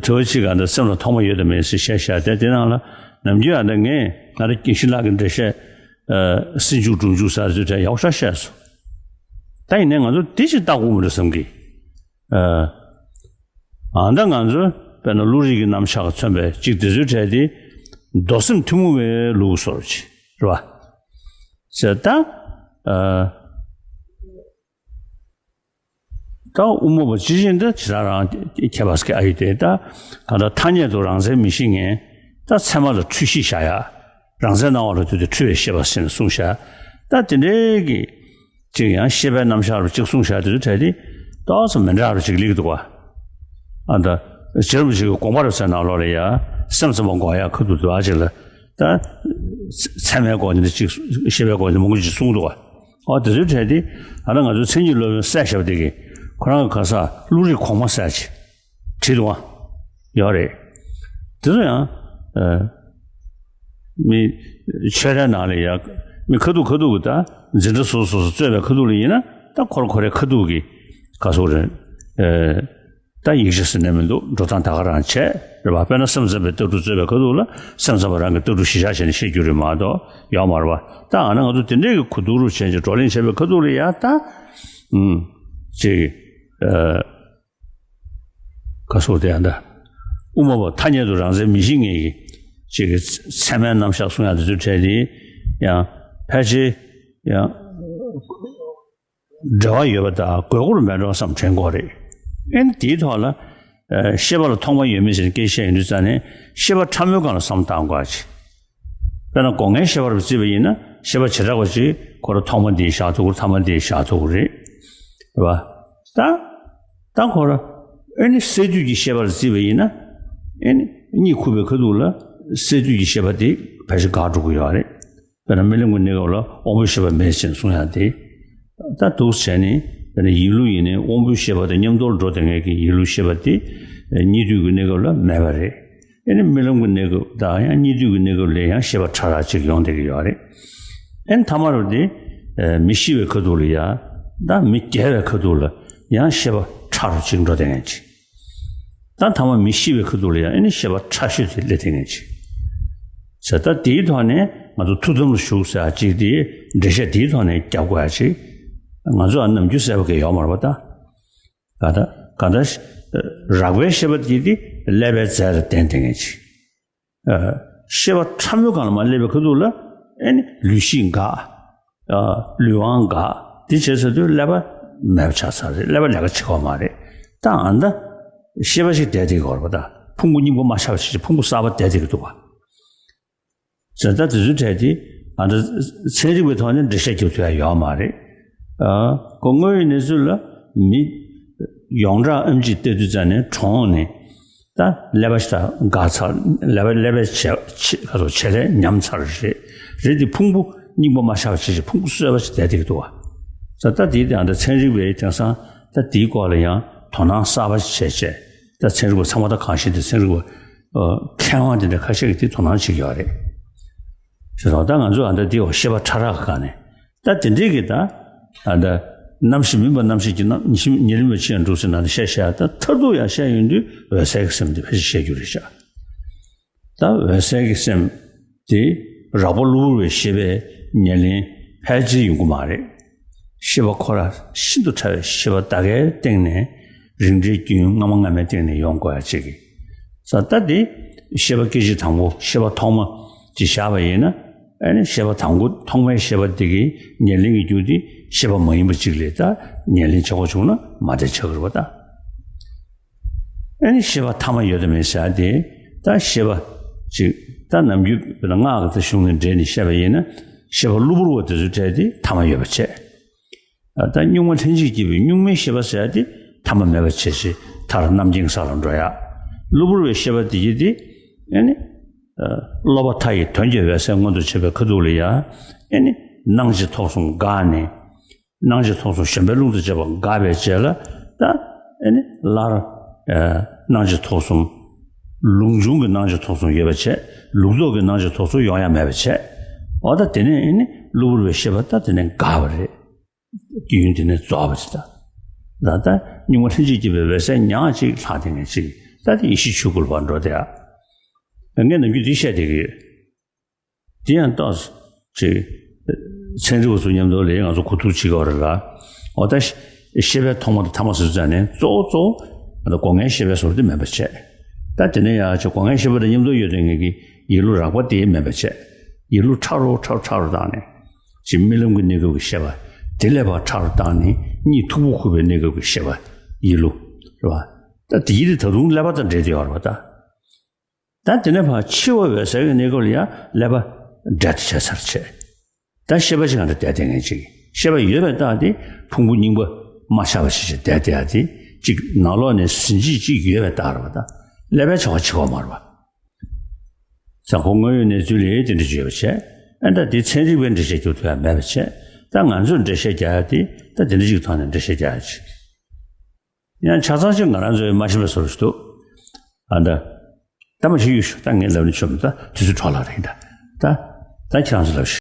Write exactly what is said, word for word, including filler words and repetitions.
དྲི་བ་གཅིག་ག་འདི་སེམས་ལ་ཐོག་མ་ཡོད་དམ་མེད་ཟེར་བཤད་བཞག་དེ་དེ་ནང་ལ་ནམ་རྒྱུན་ཨ་འདི་ངས་ང་རང་ཀུན་ཤེས་ལགས་ཀྱི་འགྲེལ་བཤད་སྲིད་འཇུག་སྒྲུབ་འཇུག་ཟེར་ཚུལ་དེ་ཡག་ཤོས་བཤད་སོང་། ད་ཡིན་ནའི་ང་ཚོ་དེ་ཅིག་བལྟ་དགོས་མི་འདུག་བསམ་གི། ཨ་ད་ང་ཚོ་དཔེར་ན་བློ་རིག་གི་རྣམ་གཞག་མཚོན་པའི་གཅིག་དེ་ཚོའི་གྲས་དེ་མདོ་སེམས་ཐུན་མོང་བའི་ལུགས་སོ་ཅིག་རེད་བ། ཟེར་ད་ཨ་ད་དབུ་མ་པ་ཅི་བཞིན་དུ་ཇི་ལྟར་རང་ཁྱད་པར་སྐྱེ་ཨ་ཡི་དེ་ད་ག་ད་ཐ་སྙད་དུ་རང་མཚན་མི་ཤེས་མཁན་ད་ཚད་མ་ལ་འཁྲུལ་ཤེས་བྱ་ཡ། རང་མཚན་སྣང་བ་ལ་ལྟོས་ཏེ་འཁྲུལ་བའི་ཤེས་པ་ཟེར་ནས་གསུངས་བཞག་ད་དེ་འདྲའི་གི་ཅིག་ཡང་ཤེས་པའི་རྣམ་གཞག་རུ་ཅིག་གསུངས་བཞག་དེ་ཚོ་གྲས་དེ་ཏོག་ཙམ་མི་འདྲ་རུ་ཅིག་སླེབས་འདུག་བ། ཨ་ད་རྗེ་རིན་པོ་ཆེ་གི་དགོངས་པ་རབ་གསལ་ནང་ལོགས་ལ་ཡ་སེམས་ཙམ་པ་འགོག་ཡ་ཁ་ཐུག་ཏུ་ཨ་ཅིག་ལ་ད་ཚད་མའི་སྒོ་ནས་ཅིག་ཤེས་པའི་སྒོ་ནས་མང་པོ་ཅིག་གསུངས་འདུག་བ། ཨོ་དེ་ཚོའི་གྲས་དེ་ཨ་ད་ང་ཚོའི་མཚན་ཉིད་སློབ་དཔོན་གསལ་བཤད་པ་དེ་གིས་ཁོ་རང་གི་ག་ས་བློ་རིག་གོང་མ་གསལ་ཅིག་བྲིས་འདུག་བ། ཡོད་རེད། དེ་ཚོ་ཡང་ཨ་མི་ཆོས་རའི་ནང་ལ་ཡ་མི་ཁ་ཐུག་ཁ་ཐུག་གི་ད་འཛིན་གྲྭ་སོ་སོ་སོ་རྩོད་པའི་ཁ་ཐུག་ལ་ཡིན་ན་ད་ཁོ་ར་ཁོ་རའི་ཁ་ཐུག་གི་ག་སོགས་རེད། ཨ་ད་ཡིག་ཆ་ཟེར་ནས་མི་འདུག་འགྲོ་སྟངས་ད་ག་རང་བྱས་རེད་བ། དཔེར་ན་སེམས་ཙམ་པའི་ལྟ་གྲུབ་རྩོད་པའི་ཁ་ཐུག་ལ་སེམས་ཙམ་པ་རང་གི་ལྟ་གྲུབ་གཞི་བཞག་བྱས་ནས་བཤད་རྒྱུ་རེད་མ་གཏོགས་ཡོད་མ་རེད་བ། ད་ཨ་ན་ང་ཚོ་དེ་འདྲའི་གི་གོ་བསྡུར་རུ་བྱས་ཀྱི་བགྲོ་གླེང་བྱས་པའི་ཁ་ཐུག་ལ་ཡ་ད་ཨུམ་ཅིག་ཨ། ག་སོགས་དེ་ཡང་ད་དབུ་མ་པ་ཐ་སྙད་དུ་རང་མཚན་མི་ཤེས་མཁན་གྱི་ཅིག་གི་ཚད་མའི་རྣམ་གཞག་གསུང་ཡག་དེ་ཚོའི་གྲས་དེ་ཡང་ཕལ་ཆེར་ཡང་འབྲེལ་བ་ཡོད་པ་དང་དགོས་མཁོ་རུ་མེད་འགྲོ་བསམ་དྲན་དགོས་རེད། ཨེ་ནི་དེའི་ཐོག་ལ་ཨ་ཤེས་པ་ལ་ཐོག་མ་ཡོད་མེད་ཟེར་ནས་སྐད་ཆ་བཤད་ཡོང་དུས་ཙང་ནས་ཤེས་པ་ཕྲ་མོའི་སྒང་ལ་བསམ་བློ་བཏང་དགོས་ཅིག་དཔེར་ན་སྒོ་ལྔའི་ཤེས་པ་རུ་བརྩིས་པ་ཡིན་ན་ཤེས་པ་བྱེ་བྲག་པ་ཅིག་ཁོ་ར་ཐོག་མ་འདིའི་བཞག་ཐུབ་ཀྱི་རེད། ཐ་མ་འདིའི་བཞག་ཐུབ་ཀྱི་རེད། རེད་བ། ད་ད་ཁོ་ར་ཨེ་ནི་སས་བསྡུས་ཀྱི་ཤེས་པ་རུ་བརྩིས་པ་ཡིན་ན་ཨེ་ནི་གཉིད་ཁུག་པའི་ཁ་ཐུག་ལ་སས་བསྡུས་ཀྱི་ཤེས་པ་དེ་ཕལ་ཆེར་འགག་འགྲོ་གི་ཡོད་རེད། དཔེར་ན་རྨི་ལམ་གྱི་གནས་སྐབས་ལ་དབང་པོའི་ཤེས་པ་མེད་ཅེས་གསུང་ཡག་དེ། ད་འདུག་བྱས་ནས་དཔེར་ན་ཡིད་བློ་ཡིན་ནའི་དབང་པོའི་ཤེས་པ་དང་མཉམ་དུ་འགྲོ་བསྡད་མཁན་གྱི་ཡིད་བློའི་ཤེས་པ་དེ་གཉིད་སྡུད་ཀྱི་གནས་སྐབས་ལ་མེད་པ་རེད། ཨེ་ནི་རྨི་ལམ་གྱི་གནས་སྐབས་དང་ཡང་གཉིད་སྡུད་ཀྱི་གནས་སྐབས་ལ་ཡང་ཤེས་པ་ཕྲ་རགས་ཅིག་ཡོང་བསྡད་ཀྱི་ཡོད་རེད། ཨེ་ནི་ཐ་མ་རུ་དེ་མི་ཤི་བའི་ཁ་ཐུག་ལ་ཡང་ད་མི་རྒྱལ་བའི་ཁ་ཐུག་ལ་ཡང་ཤེས་པ་ཕྲ་རུ་ཅིག་འགྲོ་བསྡད་མཁན་ཅིག་ད་ཐ་མ་མི་ཤི་བའི་ཁ་ཐུག་ལ་ཡང་ཨེ་ནི་ཤེས་པ་ཕྲ་ཤོས་དེ་སླེབས་བསྡད་མཁན་ཅིག་ཟེར་ད་དེའི་ཐོག་ནས་ང་ཚོ་ཐུགས་དམ་ལ་བཞུགས་ཟེར་ཡག་ཅིག་དེ་འགྲེལ་བཤད་དེའི་ཐོག་ནས་རྒྱབ་དགོས་ཡག་ཅིག་ང་ཚོ་ཨ་ནམ་རྒྱུན་ཟེར་བ་གི་ཡོད་མ་རེད་པ་ད། ག་ད་ག་ད་རགས་པའི་ཤེས་པ་དེ་དེ་བསླད་པའི་རྫས་ལ་བརྟེན་བསྡད་མཁན་ཅིག་ཤེས་པ་ཕྲ་མོའི་སྒང་ལ་མར་སླེབས་པའི་ཁ་ཐུག་ལ་ཨེ་ནི་ལུས་ཤེས་འགག་ལུས་དབང་འགག་དེ་བྱས་ཚར་དུས་བསླད་པ་མེད་པ་ཆགས་ཚར་རེད། བསླད་པ་ལས་ཀ་བྱེད་ཀྱི་ཡོད་མ་རེད། ད་ཨ་ད་ཤེས་པ་ཞིག་བསྡད་བསྡད་ཀྱི་ཡོད་རེད་པ། ད་ཕུང་པོ་རྙིང་པ་མ་ཆགས་པ་བྱས་ཕུང་པོ་གསར་པ་བསྡད་བསྡད་ཀྱི་འདུག་པ། ཟེར་ད་དེ་ཚོའི་གྲས་དེ་ཨ་ད་ཚན་རིག་པའི་ཐོག་ནས་འགྲེལ་བཤད་རྒྱབ་ཐུབ་ཡག་ཡོད་མ་རེད། ཨ་ཁོ་དངོས་ཡོད་གནས་ཚུལ་ལ་མི་ཡོངས་གྲགས་ཨེམ་ཆི་བལྟས་དུས་ཙམ་ནས་གྲོངས་ནས་ད་ཀླད་པ་ཞིག་ད་འགག་ཚར། ཀླད་པ་ཀླད་པའི་བྱེད་བྱེད་ག་ཚོད་བྱེད་ལས་ཉམས་ཚར་རེད། རེད་དེ་ཕུང་པོ་རྙིང་པ་མ་ཆགས་པ་བྱས་ཅིག་ཕུང་པོ་གསར་པ་ཞིག་བསྡད་བསྡད་ཀྱི་འདུག་བ། ད་ད་དེའི་སྟེང་ད་ཚན་རིག་པས་དེང་སང་ད་དེའི་སྐོར་ལ་ཡང་དོ་སྣང་གསར་པ་ཞིག་བྱས་བྱས་ད་ཚན་རིག་པ་ཚང་མ་ད་གང་ཤེས་དེ་ཚན་རིག་པ་མཁས་དབང་དེ་འདྲ་ཁ་ཤས་ཀྱིས་དེ་དོ་སྣང་བྱེད་ཀྱི་ཡོད་རེད། ཞེས་སོགས་ད་ང་ཚོ་ཨ་ད་དེའི་འོག་ཤེས་པ་ཕྲ་རགས་ཀྱི་སྒང་ནས་ད་དེ་འདྲའི་གི་ད་ཨ་ད་རྣམ་ཤེས་མིན་པ་རྣམ་ཤེས་ཀྱི་རྣམ་ཉི་ཤེས་ཉེ་རིང་བའི་ཕྱིར་ཡང་འགྲུབ་ཟེར་ན་ད་བཤད་བཤད་ད་མཐར་ཐུག་ཡང་བཤད་ཡོང་དུས་འོད་གསལ་གྱི་སེམས་དེ་ཕལ་ཆེར་བཤད་རྒྱུ་རེད་ཤག་ད་འོད་གསལ་གྱི་སེམས་དེ་རགས་པ་གློ་བུར་བའི་ཤེས་པས་ཉེར་ལེན་ཕལ་ཆེར་ཡོང་གི་མ་རེད། ཤེས་པ་ཁོ་རང་ཤིན་ཏུ་ཕྲ་བའི་ཤེས་པ་ད་གའི་སྟེང་ནས་རིགས་འགྲེའི་རྒྱུན་སྔ་མ་སྔ་མའི་སྟེང་ནས་ཡོང་དགོས་ཡ་གཅིག་གི་ས་ད་དེ་ཤེས་པ་སྐད་ཅིག་དང་པོ་ཤེས་པ་ཐོག་མ་ཅིག་བཞག་པ་ཡིན་ན་ཨ་ནི་ཤེས་པ་དང་པོ་ཐོག་མའི་ཤེས་པ་དེ་གི་ཉེར་ལེན་གྱི་རྒྱུ་དེ་ཤེས་པ་མ་ཡིན་པ་གཅིག་ལས་ད་ཉེར་ལེན་བྱེད་དགོས་བྱུང་ན་མ་བདེ་ཆགས་ཀྱི་རེད་པ་ད། ཨ་ནི་ཤེས་པ་ཐ་མ་ཡོད་དམ་མེད་ཟེར་ཡ་དེ་ད་ཤེས་པ་ཅིག་ད་ནམ་རྒྱུན་དཔེར་ན་སྔགས་ཀྱི་ད་གཞུང་ནས་འགྲེལ་ནས་བཤད་པ་ཡིན་ན་ཤེས་པ་གློ་བུར་བ་དེ་ཚོའི་གྲས་དེ་ཐ་མ་ཡོད་པ་བྱས། ད་གཉུག་མ་ལྷན་ཅིག་སྐྱེས་པའི་གཉུག་མའི་ཤེས་པ་ཟེར་ཡ་དེ་ཐ་མ་མེད་པ་བྱས་ཤིང་མཐར་རྣམ་མཁྱེན་ས་ལ་འགྲོ་ཡ། གློ་བུར་བའི་ཤེས་པ་དེ་ཡི་དེ་ཨེ་ནི་སློབ་པ་མཐའ་ཡས་དོན་གྱི་འོད་གསལ་མངོན་དུ་བྱེད་པའི་ཁ་ཐུག་ལ་ཡ་ཨེ་ནི་སྣང་མཆེད་ཐོབ་གསུམ་འགགས་ནས། སྣང་མཆེད་ཐོབ་གསུམ་གཞོམ་པའི་རླུང་དང་བཅས་པ་འགགས་པའི་རྗེས་ལ་ད་ཨེ་ནི་སླར་སྣང་མཆེད་ཐོབ་གསུམ། ལུགས་འབྱུང་གི་སྣང་མཆེད་ཐོབ་གསུམ་ཡོད་པ་བྱས། ལུགས་ལྡོག་གི་སྣང་མཆེད་ཐོབ་གསུམ་ཡོང་ཡ་མེད་པ་བྱས། འོ་ད་དེ་ནས་ཨེ་ནི་གློ་བུར་བའི་ཤེས་པ་ད་དེ་ནས་འགགས་པ་རེད། རྒྱུན་དེ་ནས་རྫོགས་པ་ཅིག་ད། ད་ལྟ་གཉུག་མ་ལྷན་ཅིག་སྐྱེས་པའི་འོད་གསལ་ཉག་གཅིག་ལྷག་དེ་ངས་ཅིག་ ད་དེ་ཡེ་ཤེས་ཆོས་སྐུ་ལ་བར་འགྲོ་དེ་ཨ། ངས་ནམ་རྒྱུན་འདི་བཤད་བསྡད་ཀྱི་ཡོད། དེ་ཡང་ཏོག་ཙམ་ཅིག་ཚན་རིག་པ་ཚོ་མཉམ་དུ་ལས་ང་ཚོ་གོ་བསྡུར་བྱེད་དགོས་རེད་ལ། འོ་ད་ཤེས་པའི་ཐོག་མ་དང་ཐ་མ་ཟེར་ཙང་ནས་གཙོ་བོ་གཙོ་བོ་ང་ཚོ་སྒོ་ལྔའི་ཤེས་པའི་བཟོ་འདྲ་དེ་མེད་པ་བྱས། ད་དེ་ནས་ཡང་ཅིག་སྒོ་ལྔའི་ཤེས་པ་དང་མཉམ་དུ་ཡོད་དོན་ངེས་ཀྱི་ཡིད་བློ་རགས་པ་དེ་མེད་པ་བྱས། ཡིད་བློ་ཕྲ་རུ་ཕྲ་རུ་ཕྲ་རུ་བཏང་ནས། ཅིག་རྨི་ལམ་གྱི་གནས་སྐབས་ཀྱི་ཤེས་པ་དེ་ལས་ཕར་ཕྲ་རུ་བཏང་ནས་གཉིད་མཐུག་པོ་ཁུག་པའི་གནས་སྐབས་ཀྱི་ཤེས་པ་ཡིད་བློ་རེད་བ། ད་དེ་ཡིད་དེ་ད་དུང་ཀླད་པ་དང་འདྲེས་བསྡད་ཡོད་རེད་བ་ད། ད་དེ་ནས་ཕར་འཆི་བ་འོད་གསལ་གྱི་གནས་སྐབས་ལ་ཡང་ཀླད་པ་འབྲལ་ཐབས་བྱས་ཚར་བྱས། ད་ཤེས་པ་ཞིག་གང་འདྲ་བསྡད་བསྡད་མཁན་ཅིག་ཤེས་པ་ཡོད་པའི་རྟགས་དེ་ཕུང་པོ་རྙིང་པ་མ་ཆགས་པ་ཞིག་ཅིག་བསྡད་བསྡད་ཡ་དེ་ཅིག་ནང་ལོགས་ནས་ཟིན་བྲིས་ཅིག་ཡོད་པའི་རྟགས་རེད་བ་ད། ཀླད་པའི་བྱ་བ་བྱེད་ཀྱི་ཡོད་མ་རེད་བ། ས་ཁོ་དངོས་ཡོད་གནས་ཚུལ་ལས་དེ་འདྲ་བརྗོད་པ་བྱས། ཨ་ད་དེ་ཚན་རིག་པས་འགྲེལ་བཤད་རྒྱག་ཐུབ་ཡ་མེད་པ་བྱས། ད་ང་ཚོས་འགྲེལ་བཤད་རྒྱག་ཡ་དེ་ད་དེ་འདྲ་ཞིག་ཐོག་ནས་འགྲེལ་བཤད་རྒྱག་ཡ་ཅིག་ཡང་ཆ་ཚང་ཅིག་ང་རང་ཚོས་མ་ཤེས་པའི་བཟོ་འདྲ་ཞིག་འདུག་ཨ་ད། ད་མ་ཤེས་ཡོད་ཤོག་ད་ངས་ལབ་ནས་ཆོག་མི་ད་དུས་ཚོད་འཕྲོ་བརླག་རེད་ད། ད་ད་ཁྱེད་རང་ཚོ་ལབ་ཤོག